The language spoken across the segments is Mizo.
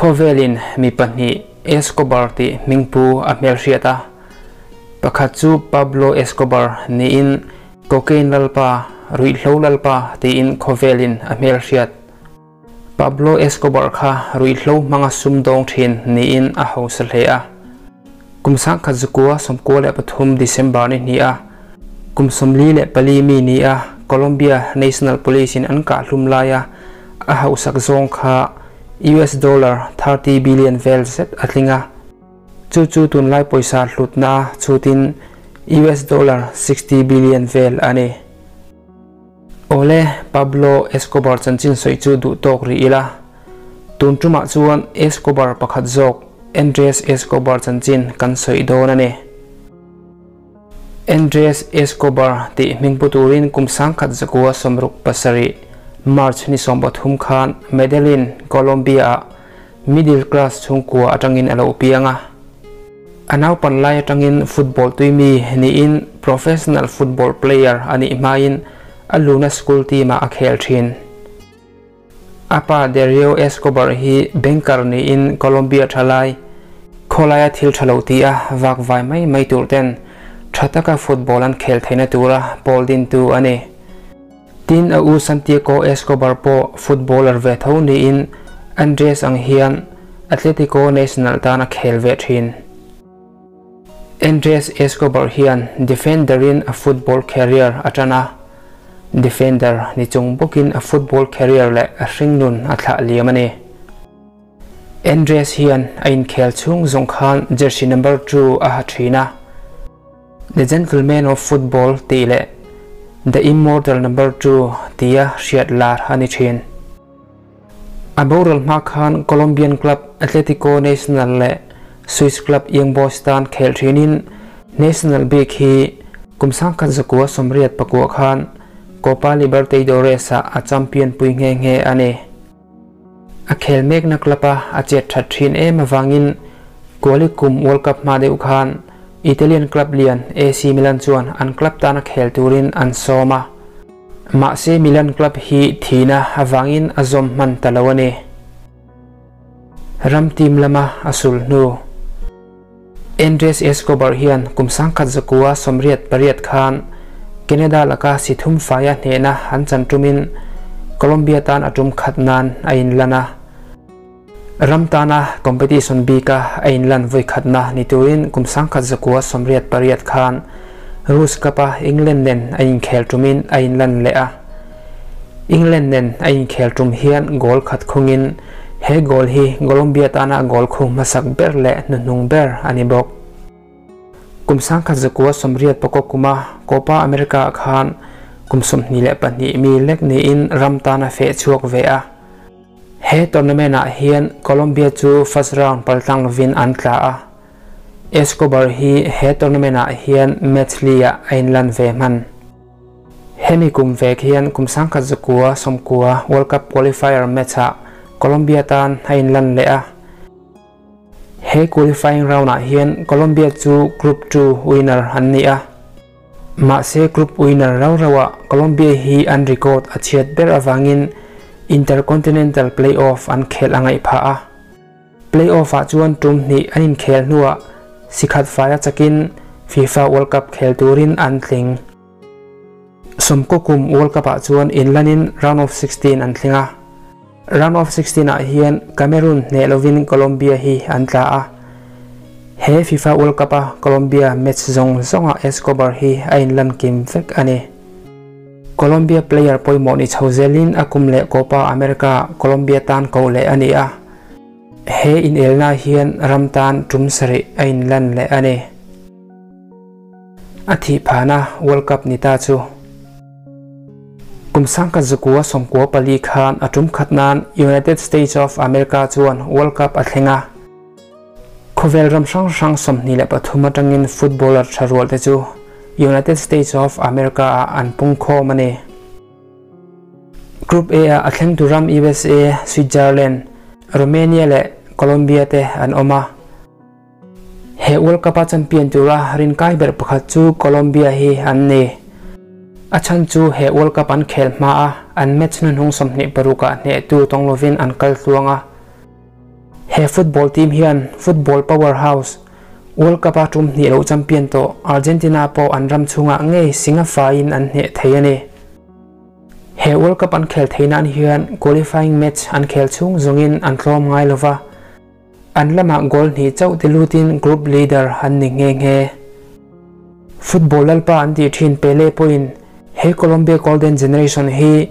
Khawvelin mi pahnih Escobar tih hmingpu a hmelhriat a, pakhat chu Pablo Escobar niin Cocaine lalpa, ruihhlo lalpa tiin khawvelin a hmelhriat. Pablo Escobar kha ruihhlo hmanga sumdawng thin niin a hausa hle a. Kum 1993 December ni hnih a, kum 44 mi ni a Colombia National Police in an kahhlum laia a hausak zawng kha US dollar 30 billion vel zet a tling a. Chu chu tunlai pawisa hlutna chhutin US dollar 60 billion vel a ni. Awle, Pablo Escobar chanchin sawi chu duh tawk rih ila. Tun tumah chuan Escobar pakhat zawk Andres Escobar chanchin kan sawi dawn a ni. Andres Escobar tih hmingpu turin kum 1967 March ni 13 khan Medellin, Colombia-ah middle class chhungkua atangin a lo piang a. A naupan lai atangin football tuimi niin professional football player a nih hmain a luna school team-ah a khel thin. A pa Dario Escobar hi banker niin Colombia thalai khawlaia thil tha lo ti a vak vai mai mai tur ten tha taka football an khel theihna tura pawl dintu a ni. Tin a u Santiago Escobar pawh footballer ve tho niin Andres ang hian Atletico Nacional tan a khel ve thin. Andres Escobar hian defender in a football career a tan a, defender ni chung bawkin a football career leh a hringnun a thlah liam a ni. Andres hian a inkhel chhung zawng khan jersey number 2 a ha thin a. The Gentleman of Football tih leh The Immortal number 2 tia hriat lar a ni thin. A boral hma khan Colombian club Atletico Nacional leh Swiss club Young Boys tan khel thinin Nacional bik hi kum 1989 khan Copa Libertadores ah a champion pui nghe nghe a ni. A khel mekna club a a chet that thin em awangin Kuali kum World Cup hma deuh khan Italian club lian AC Milan chuan an club tan a khel turin an sawm a. Mahse Milan club hi thina awangin a zawm hman ta lo a ni. Ram team lama a sul hnu. Andres Escobar hian kum 1988 khan Canada laka sithum faia hnehna an chan tumin Colombia tan a tum khat nan a inlan a. Ram tana competition bika a inlan voi khatna ni turin kum 1988 khan Rus Cup-a England nen a inkhel tumin a inlan leh a. England nen a inkhel tum hian goal khat khungin he goal hi Colombia tana goal khung hmasak ber leh hnuhnung ber a ni bawk. Kum 1989 kuma Copa America khan kum 22 mi lek niin ram tana fe chhuak ve a. He tournament ah hian Colombia chu first round paltlang lovin an tla a. Escobar hi he tournament ah hian match li ah a inlan ve hman. Hemi kum vek hian kum 1990 World Cup qualifier match ah Colombia tan a inlan leh a. He qualifying round ah hian Colombia chu Group 2 winner an ni a. Mahse group winner rau rau ah Colombia hi an record a chhiat ber awangin Intercontinental Playoff an khel a ngaih phah a. Playoff ah chuan tum hnih an inkhel hnuah sikhat faia chakin FIFA World Cup khel turin an tling. Sawmkaw kum World Cup ah chuan inlanin round of 16 an tling a. Round of 16 ah hian Cameroon hneh lovin Colombia hi an tla a. He FIFA World Cup a Colombia match zawng zawngah Escobar hi a inlan kim vek a ni. Colombia player pawimawh ni chho zelin a kum leh Copa America Colombia tan ko leh a ni a. He inelna hian ram tan tum sarih a inlan leh a ni. A thih phahna World Cup ni ta chu. Kum 1994 khan a tum khat nan United States of America chuan World Cup a thleng a. Khawvel ram hrang hrang 23 atangin footballer tha rual te chu United States of America ah an pung khawm a ni. Group A ah a thleng tu ram USA, Switzerland, Romania leh Colombia te an awm a. He World Cup a champion tura rinkai ber pakhat chu Colombia hi an ni. A chan chu he World Cup an khel hma a an match hnuhnung 26 ah hneh tu tawng lovin an kal tluang a. He football team hian football powerhouse, World Cup-a tum hnih lo champion tawh Argentina pawh an ram chhungah ngei singa faiin an hneh thei a ni. He World Cup an khel thei nan hian qualifying match an khel chhung zawngin an tlawm ngai lova, an lamah goal hnih chauh ti lutin group leader an ni nghe nghe. Football lalpa an tih thin Pele pawhin he Colombia Golden Generation hi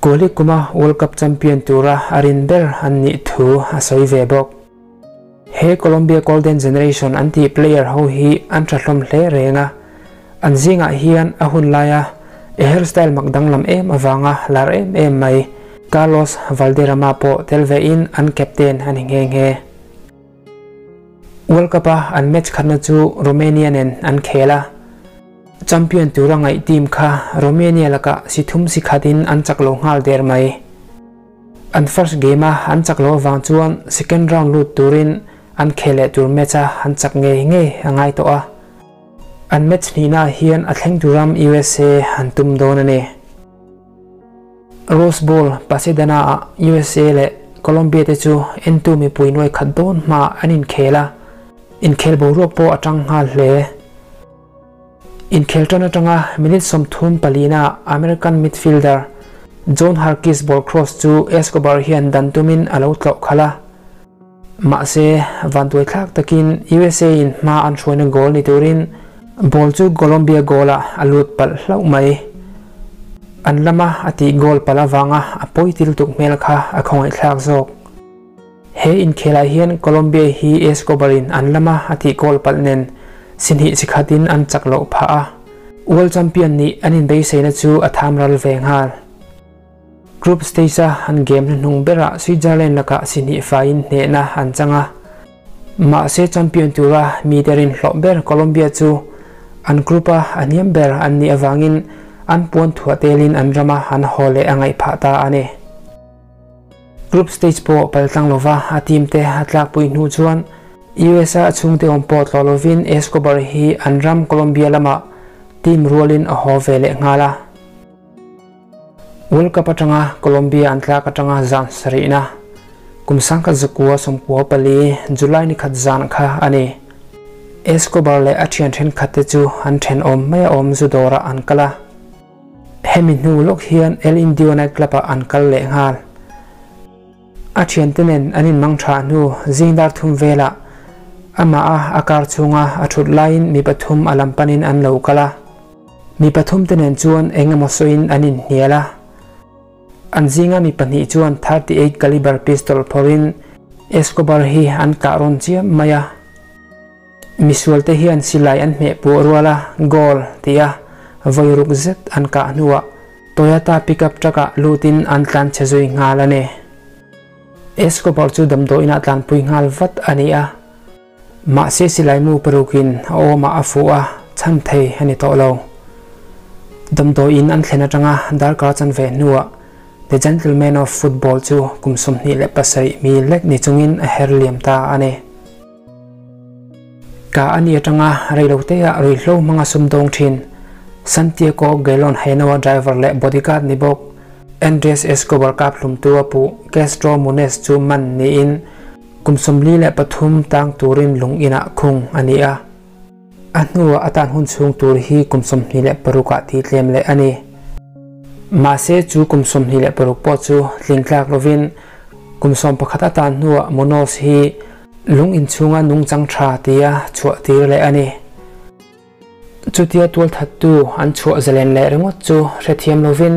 Kohli kuma World Cup champion tura a rin ber an nih thu a sawi ve bawk. He Colombia Golden Generation an tih player ho hi an tha hlawm hle reng a, an zingah hian a hun laia a hairstyle mak danglam em avanga lar em em mai Carlos Valderrama pawh tel vein an captain a ni nghe nghe. World Cup-a an match khatna chu Romania nen an khel a, champion tura ngaih team kha Romania lakah si thum si khatin an chak lo nghal der mai. An first game-a an chak loh avang chuan second round lut turin an khel leh tur match-a an chak ngei ngei a ngai tawh a. An match hnihnaah hian a thleng tur ram USA an tum dawn a ni. Rose Bowl, Pasadena-ah USA leh Colombia te chu entu mipui nuai khat dawn hmaah an inkhel a, inkhel boruak pawh a tang nghal hle. Inkhel tan atanga minute 34 na American midfielder John Harkis ball cross chu Escobar hian dan tumin a lo tlawh khalh a. Mahse, vanduai thlak takin USA in hma an hruaina goal ni turin ball chu Colombia goal-ah a lut palh hlauh mai. An lama a tih goal palh avanga a pawi til tuk hmel kha a khawngaihthlak zawk. He inkhelah hian Colombia hi Escobar-in an lama a tih goal palh nen si hnih chi khatin an chak loh phah a, World Champion nih an inbeiseina chu a tham ral ve nghal. Group stage-a an game hnuhnung berah Switzerland lakah si hnih faiin hnehna an chang a, mahse champion tura mite rinhlawh ber Colombia chu an group-a a hniam ber an nih avangin an puan thuah telin an rama an haw leh a ngaih phah ta a ni. Group stage pawh paltlang lova a team te a tlakpui hnu chuan USA a chhungte awm pawh tlawh lovin Escobar hi an ram Colombia lamah team rualin a haw ve leh nghal a. World Cup atanga Colombia an tlak atanga zan sarihna kum 1994 July ni khat zan kha a ni. Escobar leh a thian thenkhat te chu an thenawm mai a awm zu dawrah an kal a. Hemi hnu lawk hian El Indio night club-ah an kal leh nghal. A thiante nen an inmang tha hnu zing dar thum velah amah a a car chhunga a thut laiin mi pathum a lam panin an lo kal a. Mi pathum te nen chuan eng emaw sawiin an inhnial a. An zinga mi pahnih chuan 38 caliber pistol phawrhin Escobar hi an kah rawn chiam mai a. Misualte hian silai an hmeh puah rual a, goal tia vawi ruk zet an kah hnuah Toyota pickup truck-ah lutin an tlan chhe zui nghal a ni. Escobar chu damdawiinah tlanpui nghal vat a ni a, mahse silai mu parukin a awmah a fuh a, chhan thei a ni tawh lo. Damdawiin an thlen atanga darkar chanve hnuah The Gentleman of Football chu kum 27 mi lek ni chungin a her liam ta a ni. Ka a ni atanga reiloteah ruihhlo hmanga sumdawng thin Santiago Gaylon Henoa driver leh bodyguard ni bawk Andres Escobar kap hlumtu a puh Castro Munez chu man niin kum 43 tang turin lung inah khung a ni a. A hnuah a tan hun chhung tur hi kum 26 ah tih tlem leh a ni. Mahse chu kum 26 pawh chu tling tlak lovin kum 11 a tan hnuah Munoz hi lung inchhunga nungchang tha tia chhuah tir leh a ni. Chutia tualthattu an chhuah zalen leh ringawt chu hrethiam lovin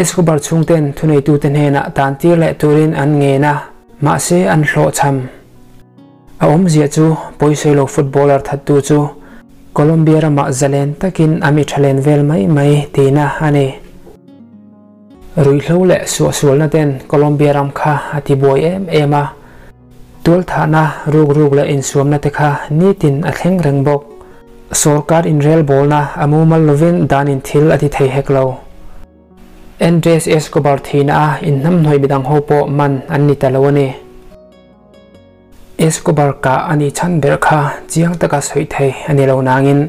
Escobar chhungten thuneitute hnenah tan tir leh turin an ngen a, mahse an hlawhchham. A awmzia chu pawisawi lo footballer thattu chu Colombia ramah zalen takin a mi thalen vel mai mai tihna a ni. Ruihhlo leh suahsualna ten Colombia ram kha a tibuai em em a, tualthahna ruk ruk leh insuamna te kha nitin a thleng reng bawk. Sorkar inrelbawlna a mumal lovin danin thil a ti thei hek lo. Andres Escobar thihna a inhnamhnawih midang ho pawh man an ni ta lo a ni. Escobar kah a nih chhan ber kha chiang taka sawi thei a ni lo nangin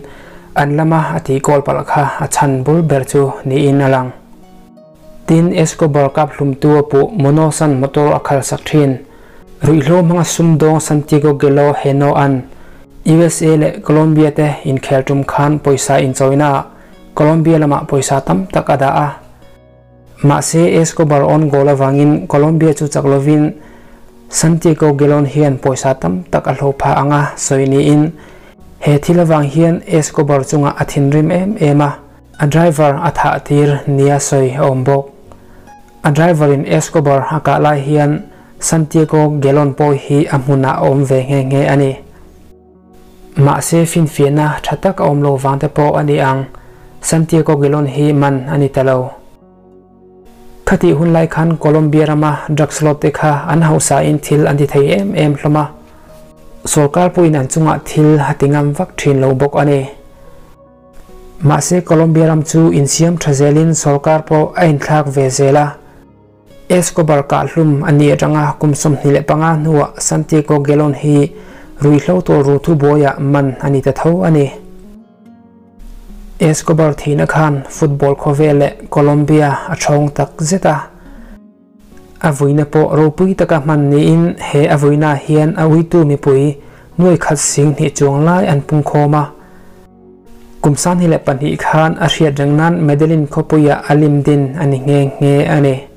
an lama a tih kawl palh kha a chhan bul ber chu niin a lang. Tin, Escobar kap hlumtu a puh Munoz-a'n motor a khalsak thin. Ruihhlo hmanga sumdawng Santiago Gelo Heno-a'n USA leh Colombia te inkhel tum khan pawisa inchawina ah Colombia lamah pawisa tam tak a dah a. Mahse Escobar own goal avangin Colombia chu chak lovin Santiago Gelon hian pawisa tam tak a hlo pha anga sawi niin he thil avang hian Escobar chungah a thinrim em em a, a driver a thah tir nia sawi a awm bawk. A driver in Escobar a kah lai hian Santiago Gelon pawh hi a hmunah a awm ve nghe nghe a ni. Mahse finfiahna tha tak a awm lo vang te pawh a ni ang, Santiago Gelon hi man a ni ta lo. Khatih hun lai khan Colombia rama drugs lord te kha an hausa in thil an ti thei em em hlawm a, sorkar pawhin an chungah thil a ti ngam vak thin lo bawk a ni. Mahse Colombia ram chu insiam tha zelin sorkar pawh a inthlak ve zel a. Escobar kahhlum a ni atanga kum 25 hnuah Santiago Gelon hi ruihhlo tawl ru thubuaiah man a ni ta tho a ni. Escobar thihna khan football khawvel leh Colombia a thawng tak zet a. A vuina pawh ropui taka hman niin he a vuinaah hian a uitu mipui nuai khat sing hnih chuang lai an pungkhawm a. Kum 22 khan a hriat reng nan Medellin khawpuiah a lim din a ni nghe nghe a ni.